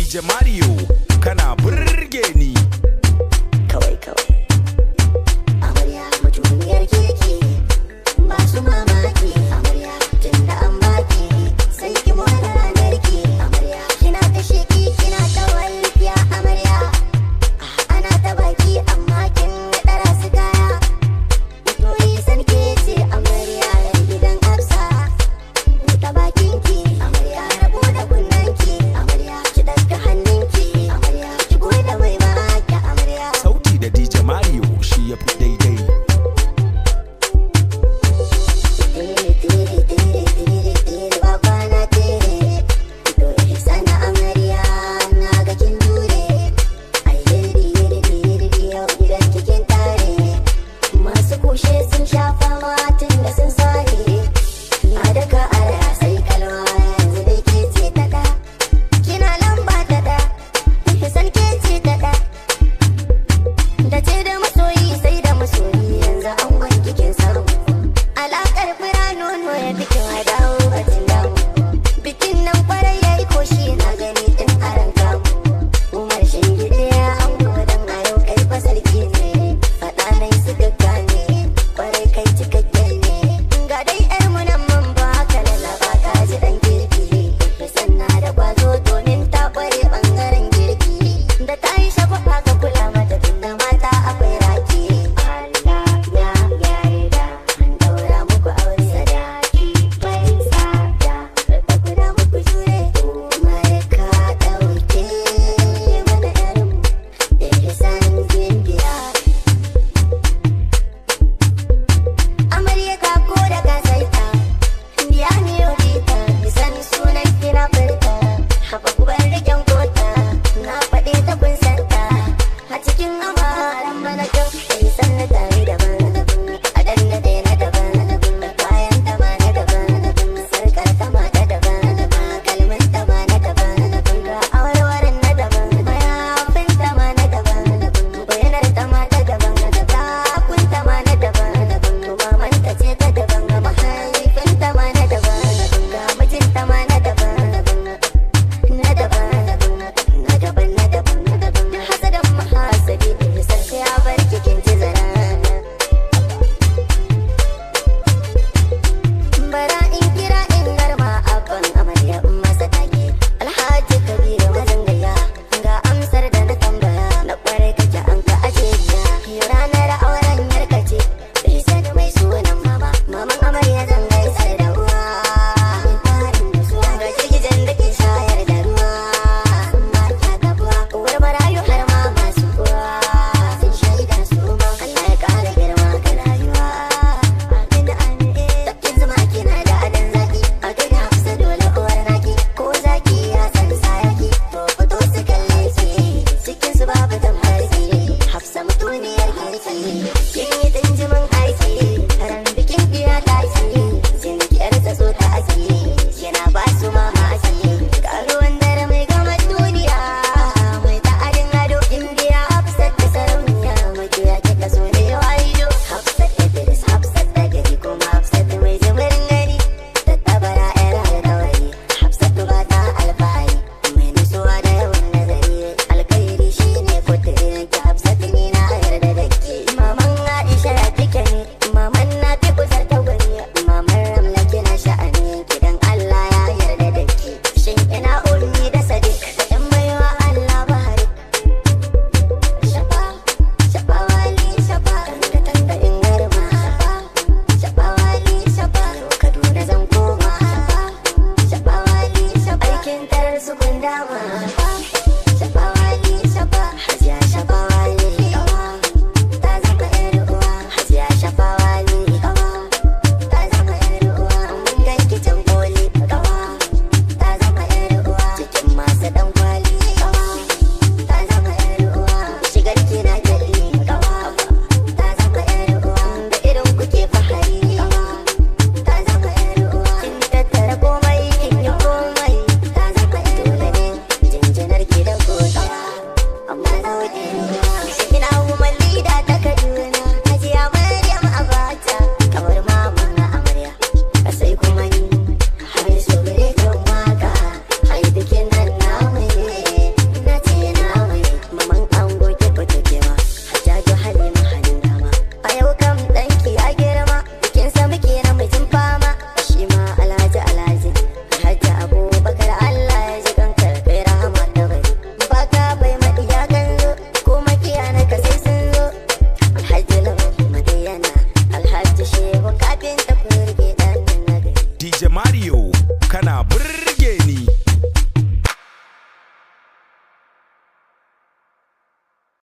DJ Mario kana burge ni. Kawai kawai. Amarya mutuniyar kirki, ba su mamaki. Amarya tunda an baki, sai ki more ranar ki. Amarya kina ta sheki, kina ta walƙiya. Amarya ana ta baki amma kin ɗara su kaya. Mutoyi san ke ce amarya yar gidan Hafsa. Buɗe bakinki amarya, rabo da kunnanki amarya, ki ɗaga hannunki amarya, ki gode mai baki amarya. Sauti da DJ Mario shi ya fi daidai. Tere tere tere tere tere ba kwana tere. To ihsana amarya na ga kin jure. Ai yiri yiri yiri yau gidan kikin tare. Masu kushe sun sha fama tun da sun sare. A daka ara sai kalwa yanzu dai ke ce ta da. Kina lamba ta da, ihsan ke ce ta da. Da ce da masoyi sai da masoyi yanzu an gwanki kin samu. Alaƙar fura nono ya fi kyau a dawo batun damu. Bikin nan kwarai ya yi koshi na gani tun aran kamu. Umar Shingide ya ango dan a yau kai fa sarki ne. Faɗa nai suka gane kwarai kai cikakke ne. Ga dai ƴar mu nan mun ba ka lalaba ka ji ɗan kirki. Sanna da ƙwazo domin ta ƙware ɓangaren girki. Da ta yi shagwaba ka kula mata tunda mata akwai raki. Allah ya yarda an daura muku aure sadaki mai tsada. Da guda muku jure Umar ka ɗauke mana ƴarmu Ihsan gimbiya. Amarya ta ko da ka saita, biya ni yodita, bisan sunan kina furta. Haba ku bar riƙen kota, na faɗe ta kun santa. A cikin amaran bana kyau, Ihsan na tare daban. A danna ɗaya na daban, kayan ta ma na daban, sarkar ta ma ta daban, kalmin ta ma na daban, ga awarwaron na daban, mayafin ta ma na daban, bayanar ta ma ta daban, takun ta ma na daban, maman ta ce ta daban, mahaifin ta ma na daban, ga mijin ta ma na daban, na daban, na daban, na daban, duk hasadan mahasabi, Ihsan sai ya bar kikin ci zara. Bara in kira in garma abban amarya in masa take. Alhaji Kabiru mazan gayya, ga amsar da na tambaya. Na kwarai kake an ka aje ta. Ranar auren yarka ce, Ihsan mai sunan mama. Maman amarya zan gaisar da uwa. Ga girgijen da ke shayar da ruwa. Sun ba ta gabuwa, uwar marayu har ma masu uwa. Sun shaida su ma, Allah ya kara girma ga rayuwa. Amin amin. Tafkin zuma kina da adan zaki, a gaida Hafsa dole uwar naki. Ko zaki ya san sayaki, to fito su kalle ki. Cikin su babu tambarki, Hafsa mutuniyar kirki. Kin yi dinjimin aiki, ran bikin iya taki. Jinki yar tsatso ta aki, kina ba su mamaki. Karuwan dare mai gama duniya, mai ta'adin ado. Indiya Hafsat ta sarauniya, makiya kika so ne wayo. Hafsat Idris, Hafsat ta gari kuma Hafsat mai jimirin gani. Tattabara yar alkawari, Hafsatu ba ta alfahari. Mai nutsuwa da yawan nazari, alkhairi shine kudirin ki Hafsat ni na yarda da ke. Maman Aisha ya fike ne, maman na fi kusar ta gwani. Maman Ramla kina sha'ani, gidan Allah ya yarda da ke. Shin ina Ummi da Sadiq, yan baiwa Allah bahari. Shafa, shafa wali shafa, tanga tanga in garma. Shafa, shafa wali shafa, yau Kaduna zan koma. Shafa, shafa wali shafa, aikin tarar su kun dama. Shafa, shafa wali shafa, hajiya shafa wali. Ta zama yar uwa, hajiya shafa wali. Ta zama yar uwa, mun ganki can koli. Ta zama yar uwa, cikin masu dan kwali. Ta zama yar uwa, shigar ki na jalli. Ta zama yar uwa, da irin kuke fahari. Ta zama yar uwa, kin tattara komai kin yi komai. Ta zama dole ne jinjinar ki. Mario.